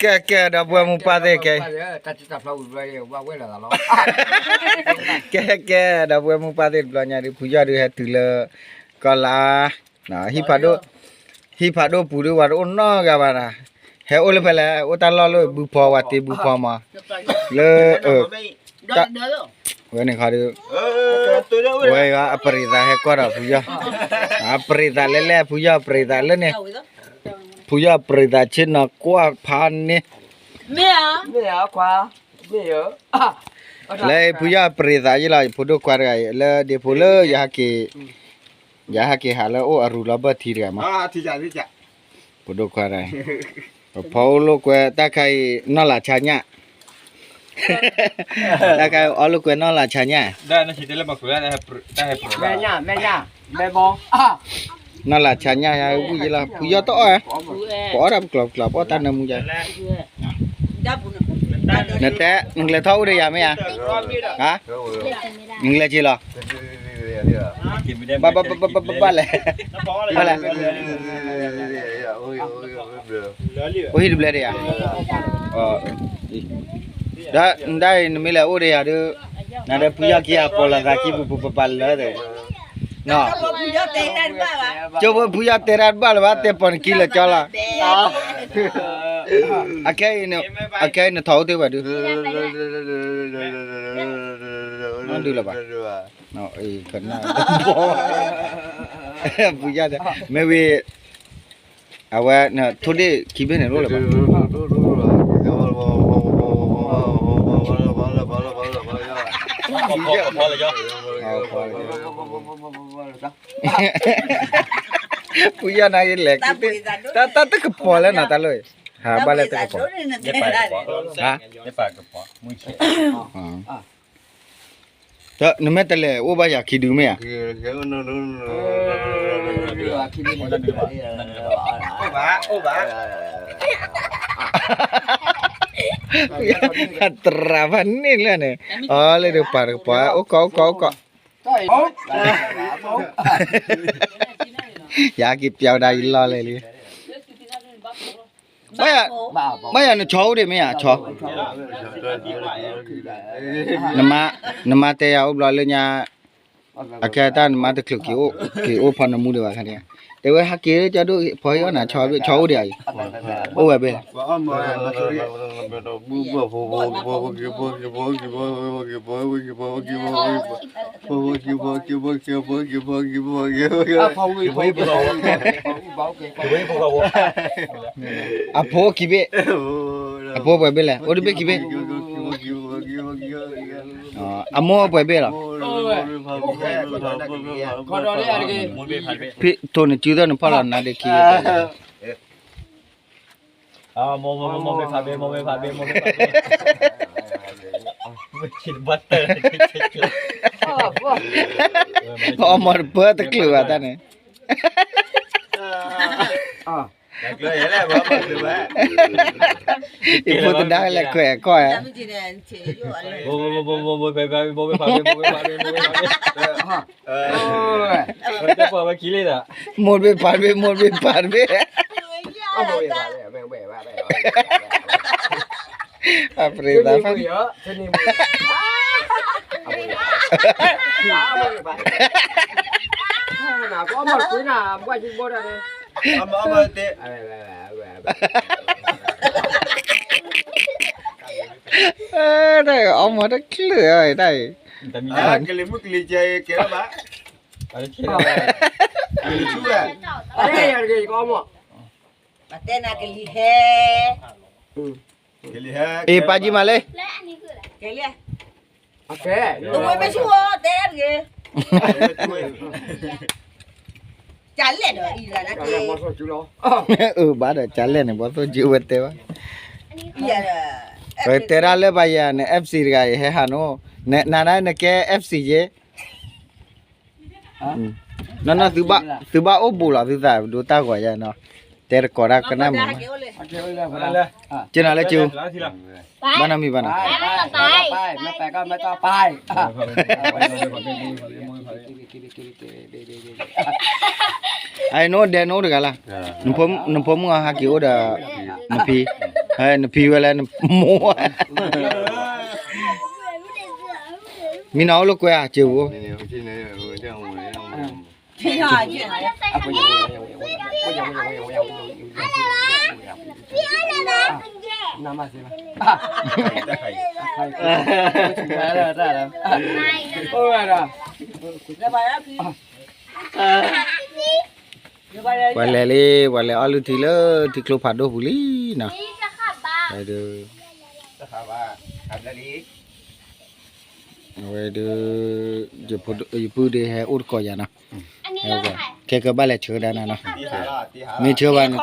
ကဲကဲ ဒီပုၢ်ဝဲၢ်မုၣ်ပှၢ်သ့ၣ်ကဲ, ကဲကဲ ဒီပုၢ်ဝဲၢ်မုၣ်ပှၢ်သ့ၣ်တဘျီညါဒုး ဖုယီၢ်ဒုးဟဲတုၤလၢ ကီၢ်လါ, ဟံၣ်ဖးဒိၣ်, ဟံၣ်ဖးဒိၣ်ပူၤဒုး ပှၤတအိၣ်နီတဂၤဘၣ်နီၤ, ဟဲအိၣ်လၢဖဲလဲၣ် အိၣ်တၢ်လီၢ်လၢဘုဖီမး, လၢ ဝဲန့ၣ်ခီဒုး, ဝဲအပရံးသးဟဲကွၢ်ဒီးဖုယီၢ်, အပရံးသးလဲၣ်လဲၣ် ဖုယီၢ်ပရံးသးလၢန့ၣ်, ဖုယီၢ်ပရံးသးဆ့ၣ်နီၤကွၢ်ဖးန့ၣ်, လၢဖုယီၢ်ပရံးသးယ့ၢ်လီၤ ယဖိဒိၣ်ခွါတဂၤအံၤ လၢဒ့ဖိလၢ ယဟဲက့ၤဟးလၢအိၣ်အရူလီၤဘၢၣ်ထံတဂၤမး, ဖိဒိၣ်ခွါတဂၤ, ပဖီအိၣ်လိာ်ကွဲတၢ်ခါအံၤ နီၢ်လၤဆါညၣ် တၢ်ခါအံၤအီၣ်လိာ်ကွဲနီၢ်လၤဆါညၣ်, နီၢ်လၤဆါညၣ်ယဝံၣ်ယ့ၢ်လီၤ ဖုယီၢ်တအီၣ်ဧါ, ပအီၣ်တၢ်ပကျိၤပကျိၤ ပအီၣ်တၢ်နၢမူယါ, နတဲ နကလဲၤထီၣ်အိၣ်ဒီးယၤမ့ၢ်ဧါ, နကလဲၤက့ၤလီၤ, ဘၣ်ဘၣ်ဘၣ်ဘၣ်လဲၣ်, ဘၣ်လဲၣ် အိၣ်ဟံၣ်တဘျဲၣ်ဒီးယၤ, ဒီးနဒၣ်အံၤ နမ့ၢ်လဲၤအိၣ်ဒီးယၤဒုး, နဒီးဖုယီၢ်ခံဂၤပိာ်လိာ်သးခံပူၤပူၤပပၤလၢာ်, ကၠိဖိဖုယီၢ်တဲတၢ်တဘၣ်လၢၤဘၣ် တဲပိာ်နခံလၢာ်ကၠီလီၤ, အခဲအံၤ အခဲအံၤနထီၣ်အိၣ်သ့ဘၣ်ဒုး, ဒုးလၢၤဘၣ်, ဖုယီၢ်တဲ မ့ၢ်ဝံၤ အဝဲ ထိၣ်ဒ့ၣ်ခံဘ့ၣ်န့ၣ်လိၣ်လၢၤဘၣ်, ဖုယီၢ်န့ၣ်က့ၤလဲၤ, တၢ်တၢ်တကပီၤလၢနီၤတၢ်လီၢ်, ဟးဘၣ်လၢတကပီၤ, နမ့ၢ်တလဲၤအိၣ်ဘၣ်ယၤခံဒုမ့ၢ်ဧါ, သရၣ်ဖးန့ၢ်လၢန့ၣ်, အီလၢတကပၤတကပီၤ အိၣ်ကီးအိၣ်ကီးအိၣ်ကီး, ယက့ၤပျီဒၣ်ယလီၢ်လဲၣ်လံ, ဘၣ်ယၤနဆီအိၣ်ဒံးမ့ၢ်ဧါ, ဆီ, နမါတဲယၤအိၣ်ဘျီလၢညါ, အခဲတၢ်နမါတချုးက့ၤအိၣ်, က့ၤအိၣ်ဖီနမူဒံးဘၣ်ခါန့ၣ်, တဲဝဲဟဲက့ၤလၢကၠီဒိၣ်ဖီအံၤအီၣ်နၤ ဆီအိၣ်ဒံးအံၤ, အိၣ်ဝဲဘ့ၣ် အဖိခံဘ့ၣ်, အဖိပှဲၤဘ့ၣ်လဲၣ်, အိၣ်တဘ့ၣ်ခံဘ့ၣ်, အမိၢ်ပှဲၤဘ့ၣ်လီၤ, ဖဲထိၣ်နစုသီၣ်နဖီၣ်လီၤနၤဒ့ခံ, အီၣ်မီၢ်တပၢတချုးဘၣ်တၢ်န့ၣ်, ယဖိတဒါလဲၤခွဲးခီၣ်ဧါ, မိၢ်တဘ့ၣ်ဖးတဘ့ၣ် မိၢ်တဘ့ၣ်ဖးတဘ့ၣ်, အပရံးသးဖးန့ၣ်, တၢ်အီၣ်မီၢ်တချုးတၢ်အံၤ, ကလံၤမုၣ်ကလံၤကဲကဲဘၣ်, ကလံၤဆူၣ်ဝဲ, ကလံၤဟဲ, အ့ၣ် ပာ်ကံမးလၢ အဝဲမ့ၢ်ဆူၣ်ဝဲတဲတဂ့ၤ, ကလဲၣ်ဒီးအံၤလၢနက့, အၢ ဘၣ်ဒီးကလဲၣ်န့ၣ် ဘီသိၣ်ကၠိဝဲတဲဘၣ်, တဲဒၣ်လၢဘၣ်ယၤန့ၣ် FC တဂၤအံၤ ဟဲဟးနီၤ, နနကဲ FC ယဲ, နီၢ်နီၢ် သုဘၣ်အိၣ်ဘူးလီၤ သုသးဒိတၢ်ဂီၤယဲနီၤ, တဲတကိးတၢ်ကနၣ်မုာ်, ကနၤလၢကၠိ, ဘၣ်နီတမံၤဘၣ်နီၤ, အနိဒဲနိတဂၤလၢ်, နဖိမုၣ်အဟးက့ၤအိၣ်ဒီး နဖံ, နဖံဝဲလၢနမိၢ်, မံနီၤအိၣ်လၢကွဲဧါ စံးပူၤ, ပှၤလဲၤလံ ပှၤလဲၤအီလုၢ်ထံလၢထံကျိဖးဒိၣ်ပူၤလံနီၤ, ဝဲဒၣ် အဝဲဒၣ် ယပုၢ်ဒုးဟဲအိၣ်တကိးယၤနီၤ, ခဲကဘၣ်လဲၤဆှၢဒၣ်နၤနီၤ, မ့ၢ်ဆှၢဘၣ်န့ၣ်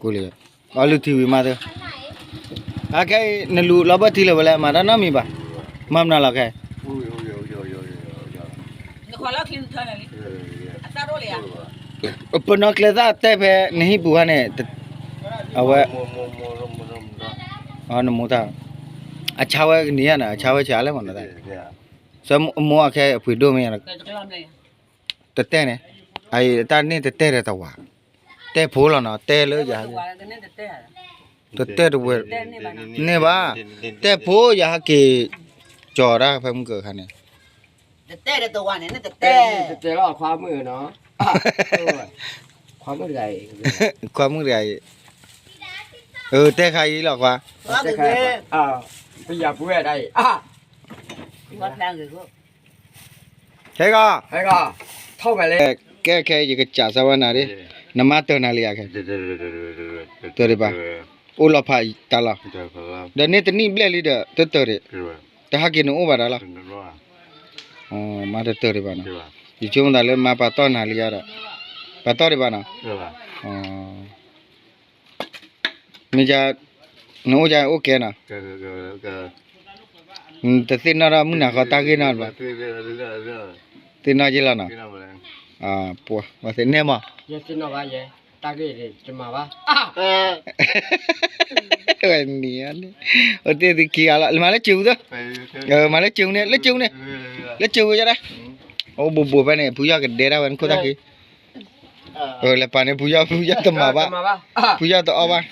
ကိၢ်လံ, အီလုၢ်ထံဝံၤမးသ့, အခဲအံၤ နလူၤလီၤဘၢၣ်ထံလၢၤဝဲလဲၣ် မၤတၢ်နီတမံၤဘၣ်, မၤမနုၤလီၤခဲ ပနီၣ်ကျဲသၣ်တဲဖဲနဟံၣ်ပူၤခါန့ၣ်, အဝဲ နမိၢ်တၢ်, အဆါဝဲကနံၤဧါန့ၣ် အဆါဝဲဆံးအါလဲၣ်မးနီၤ, ဆၢမိၢ်အခဲအံၤအပှ့ၤဒိၣ်မ့ၢ်, တတဲန့ၣ်, အတၢ်န့ၣ်တတဲဒီးတဝၤ, တဲဖိလီၤနီၤ တဲလၢယၤ, တတဲတဝဲ, န့ၢ်ဘၣ်, တဲဖိယဟဲက့ၤ, ကၠီၤတၢ်ဖဲမုၢ်ကၢခါန့ၣ်, တတဲတဝၤန့ၣ် တတဲလီၤခွါမုၣ်နီၤ, ခွါမုၣ်တဂၤအံၤ, ခွါမုၣ်တဂၤအံၤ, တဲခါအံၤလီၤခွါ, ပယၤပူၤဝဲဒၣ်အံၤ, ဟဲဂီၤ, ကဲခဲယကစးစၢ်ဝဲနၤဒ်, နမါတၢၢ်နၤလံယၤခဲ, တၢၢ်ဒံးဘၣ်, အိၣ်လီၤဖးတၢ်လီၤ, ဒီးန့ၢ်တနံၣ်ဘျဲၣ်လံဒီး တတၢၢ်ဒံး, တဟဲက့ၤနအိၣ်ဘၣ်တၢ်လီၤ, မါတတၢၢ်ဒံးဘၣ်နီၤ, ယဆိကမိၣ်သးလၢမါပာ်တီၢ်နၤလံယၤဒီး, ပာ်တီၢ်ဒံးဘၣ်နီၤ, မ့ၢ် နအိၣ်ယၤအိၣ်ကဲနီၤ, တသ့ၣ်နီၣ်ဒီးမုၢ်နၤဃီတၢ်ဂ့ၢ်နီတဘျီ, သ့ၣ်နီၣ်ယ့လီၤနီၤ, ပှၤသ့ၣ်နဲၣ်မး, တၢ်ဂ့ၢ်တမၤဘၣ်, နံၤန့ၣ်, အိၣ်တ့ၢ်သုခံဂၤလီၤ မၤလၢစၢၤပူၤသၢ, မၤလၢစၢၤပူၤန့ၣ် လၢစၢၤပူၤန့ၣ်, လၢစၢၤပူၤယၤဒၣ်, အိၣ်ဘူးဘူးဖဲန့ၣ် ဖုယီၢ်ကဒဲဒၣ်ဝဲနခိၣ်သၣ်ခံ လဲၤပာ်န့ၣ် ဖုယီၢ် ဖုယီၢ်တမၤဘၣ်, ဖုယီၢ်တအီၣ်ဘၣ်,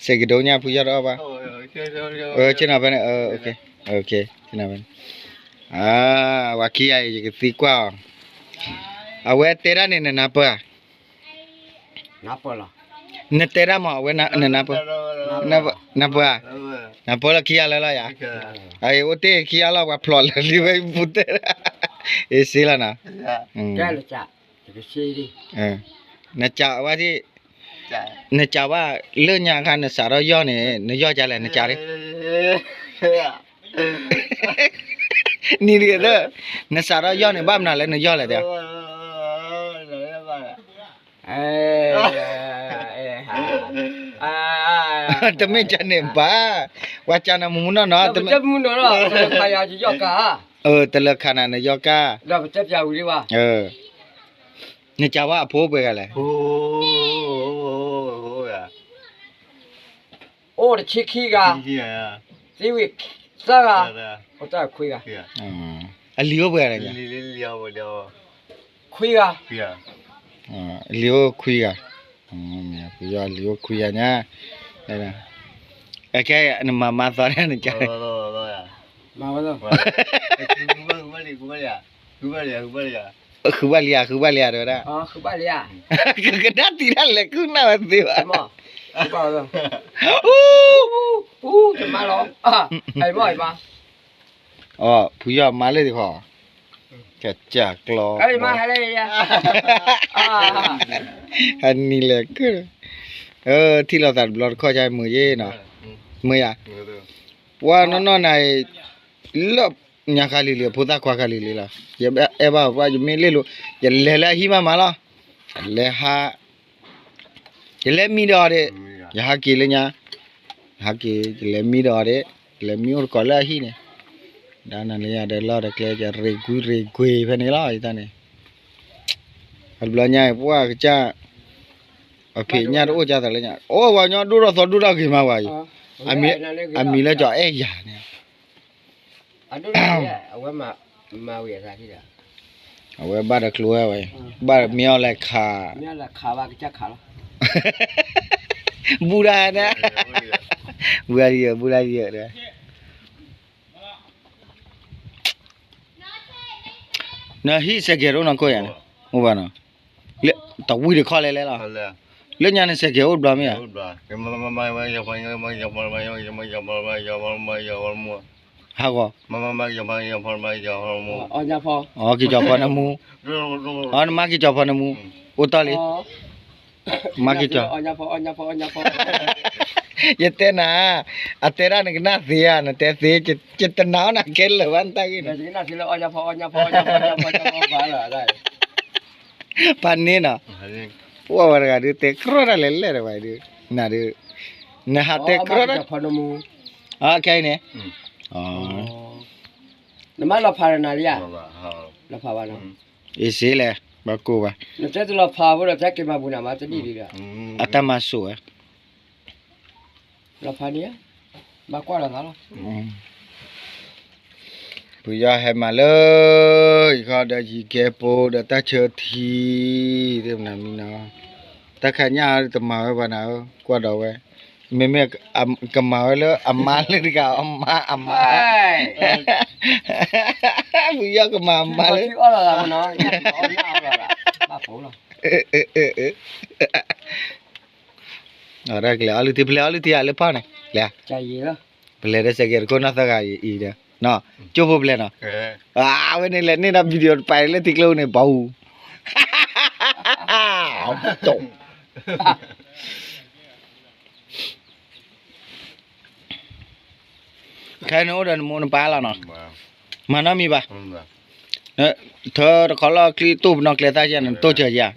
စဲးကဒိညါ ဖုယီၢ်တအီၣ်ဘၣ်, ဆ့ၣ်နီၤဖဲန့ၣ်, ဆ့ၣ်နီၤဖဲန့ၣ်, ပှၤခံဂၤအံၤ ယကသံကွၢ်အီၤ, အဝဲတဲဒၣ်န့ၣ် နနၢ်ပၢၢ်ဧါ, နတဲဒၣ်မး အဝဲနနၢ်ပၢၢ်, နၢ်ပၢၢ်ဧါ, နၢ်ပၢၢ်လၢခံဂၤလၢာ်လီၤယၤ, အအိၣ်တ့ၢ်ခံဂၤလီၤ ပှၤဖျိးလၢာ်လံဝဲပူၤတဲဒၣ်, အ့ၣ်စ့လီၤနီၤ နကးဝဲ, နကးဝဲလၢညါခါ နစးထီၣ်ယီၢ်န့ၣ် နယီၢ်ကလဲၣ် နကးဒ်, နံၤတဂ့ၤသၢ, နစးထီၣ်ယီၢ်န့ၣ် ဘၣ်မနုၤလၢနယီၢ်လဲၣ်တဲ, တမ့ၢ်ကန့ၣ်ဘၣ်, ပှၤကန့ၣ်မူမူနီၢ်နီၢ်, တလၢခါနၤနယီၢ်ကါ, နကးဝဲအဖိပှဲၤဂၤလဲၣ်, အိၣ်တဆံခံဂၤ, သံဝံၤသၢဂၤ, အိၣ်တၢ်ခွံဂၤ, အလံၤအိၣ်ပှဲၤဂၤလဲၣ်, ခွံဂၤ, လံၤအိၣ်ခွံဂၤ, ပယီၤလံၤအိၣ်ခွံဂၤညါ, အခဲနမၤမါသီန့ၣ်နကး, မၤဝဲလီၤ, ဃုဘၣ်လံဧါ ဃုဘၣ်လံဧါ တဲဝဲဒၣ်, ကကဒါတံၤဒၣ်လဲာ် ကူၣ်နၢ်ဝဲသ့ဘၣ်, အီ ဖုယီၢ်မါလၢတခီ, ကစၢ်ကျီ, ဟဲနံၤလဲၤကၢၢ်, ထံၣ်လိာ်သးတဘျီတခီၣ် ကမုာ်ယ့ၢ်နီၤ, မုာ်ယၤ, ပှၤနီၢ်နီၢ်နၤအံၤ, လၢညါခါလံၤလံၤ အဖိသၣ်ခွါခါလံၤလံၤလီၤ, ယအဲၣ်ဘၣ်ပှၤ ယမ့ၢ်လ့ၣ်လိၤ, ယလဲၤလၢအဟံၣ်မးမးလီၤ, လဲၤဟး ယလဲၤမံဒီးအီၤဒၣ်, ယဟးက့ၤလၢညါ, ဟးက့ၤ ယလဲၤမံဒီးအီၤဒၣ်, ယလဲၤမံအိၣ်တကိးလၢအဟံၣ်န့ၣ်, ဒီးနၤလၢယၤဒီးလီၢ်ဒီးကျဲ ယရ့ကွံရ့ကွံဖဲန့ၣ်လီၤ ယတၢ်န့ၣ်, အဘျီညါအံၤ ပှၢ်ကစၢ်, အဖံးညၣ်တအိၣ်ကၢ်သးလၢညါ, အိၣ်ဝဲညီဒိၣ်ထီၣ်သီဒိၣ်ထီၣ်ဂ့ၤမးဝဲအံၤ, အမံၤလၢကၠီၤအဲၣ်ယၤန့ၣ်, အဝဲမၤဝံၤအသးထံၣ်ဒီး, အဝဲဘၣ်ဒီးကျိၤဝဲဝဲ, ဘၣ်မ့ၢ်အီၤလဲၤခး, ဘူၣ်ဒၣ်န့ၣ်, ဘူၣ်ဒၣ်ယဲၢ် ဘူၣ်ဒၣ်ယဲၢ်ဒီး, နဟံၣ်စဲးကဲးတအိၣ်နီၢ်ခိၣ်ယၤန့ၣ်, အိၣ်ဘၣ်နီၤ, တဝံၣ်တခီလဲၣ်လဲၣ်လီၤ, လၢညါန့ၣ်စဲးကဲးအိၣ်တဘျီမ့ၢ်ဧါ, ဟးဂီၤ, အီက့ၤကၠီၤဖီနမူ, အီနမါက့ၤကၠီၤဖီနမူ, အိၣ်တ့ၢ်လံ, မါက့ၤကၠီၤ, ယတဲနၤ, အတဲဒၣ်နကနၣ်သ့ဧါ, နတဲသ့, ယတနာ်အီၤနၤခဲလၢာ်ဘၣ်နတၢ်ဂ့ၢ်န့ၣ်, ဖးန့ၢ်နီၤ, ပှၤဝဲတဂၤဒုးတဲကြီတၢ်လဲၤလဲၣ်တဝဲဒုး, နၤဒုး, နဟးတဲကြီတၢ်, ခဲအံၤန့ၣ်, နမါလီၤဖးဒီးနၤလံဧါ, လီၤဖးဘၣ်နီၤ, အ့ၣ်စ့လဲၣ်, ဘၣ်ကိၢ်ဘၣ်, နတဲတလီၤဖးဖိဒီး တဲက့ၤမၤပူၤနၤမးတနံၣ်ဒံးဒီး, အတၢ်မၤစိးဝဲ လီၤဖးန့ၣ်, ဘၣ်ကွၢ်လီၤသးလီၤ. ပယီၤဟဲမၤလၢ ယခီဒီးယံၤကဲပိဒီးတၢ်ဆၢထံ, တမနၤမံနီၤ, တၢ်ခါညါတမၤဝဲဘၣ်နၤဧၢ, ကွၢ်ဒီးဝဲ, မ့မ့ၢ်ကမၤဝဲလၢအမါလၢတဂၤ အမါအမါ, ပယီၤကမၤအမါလၢ အတၢ်ကလဲၤအီလုၢ်ထံ ပလဲၤအီလုၢ်ထံဧါလၢဖီန့ၣ်, လဲၤ, ပလဲၤဒီးစဲးကဲးတခိၣ်နီၢ်သၢဂၤအံၤဒီး, ကၠိဖိပလဲၤနီၤ, အဝဲန့ၣ်လဲၤန့ၢ်ဒီး video တပာ်လၢထံကျိန့ၣ် ပှၤဟူ, ခဲအံၤန့ၣ်အိၣ်ဒီးနမိၢ်နပၢ်လီၤနီၤ, မၤနီတမံၤဘၣ်, ထၢတခီလီၢ်ချံတိၢ်ပနီၣ်ကျဲသၣ်ယါန့ၣ် တိၢ်စၢၤယါ,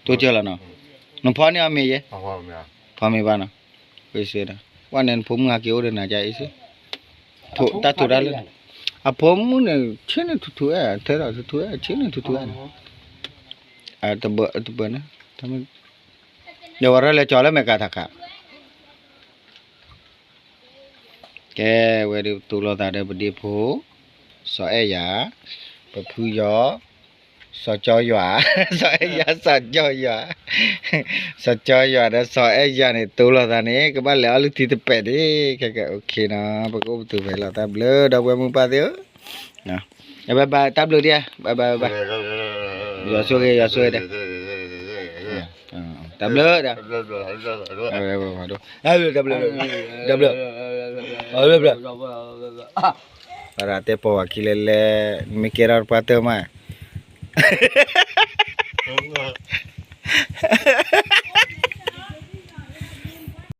တိၢ်စၢၤလီၤနီၤ, နဖီန့ၢ်အီၤမ့ၢ်ယဲ, ဖီမ့ၢ်ဘၣ်နီၤ, ဝဲန့ၣ်နဖိမုၣ်ဟးက့ၤအိၣ်ဒီးနၤကၠါအံၤစ့, တၢ်ထူးတၢ်လၢ, အဖိမုၣ်န့ၣ် ဆ့န့ၣ်ထူးထူးအဲၣ် ထဲဒီးထူးထူးအဲၣ် ဆ့န့ၣ်ထူးထူးအဲၣ်န့ၣ်, တဘၣ်န့ၣ်, ဒီးဝဲရဲၣ်လဲၤကၠီၤလၢမဲာ်ကၤထးခး ကဲ, ဝဲဒုးပတူၢ်လိာ်သးဒီးပဒ့ဖိ, စီၤအဲၣ်ယၤ, ပဖုယီၤ, စီၤကၠီယွၤ, စီၤအဲၣ်ယၤ စီၤကၠီယွၤ, စီၤကၠီယွၤဒီးစီၤအဲၣ်ယၤန့ၣ် တူၢ်လိာ်သးန့ၣ် ကဘၣ်လဲၤအီလုၢ်ထံတပဲာ်ဒ့, ခဲကဲ OK နီၤ, ပကအိၣ်ပတုာ်ဖဲလီၤ တၢ်ဘျုးဒီပုၢ်ဝဲၢ်မုၢ်ပၢ်သ့ၣ်ဧၢ, ဘၣ်ဘၣ် တၢ်ဘျုးဒံး, ဘၣ်ဘၣ်ဘၣ်, ယွၤဆိၣ်ဂ့ၤ ယွၤဆိၣ်ဂ့ၤဒီး တၢ်ဘျုးဒီး, တၢ်ဘျုး, တၢ်ဘျုး, တဲပီဝၤခံလဲၣ်လဲၣ်, မ့ၢ်ကဲထီၣ်တပှၢ်တၢၢ်မး,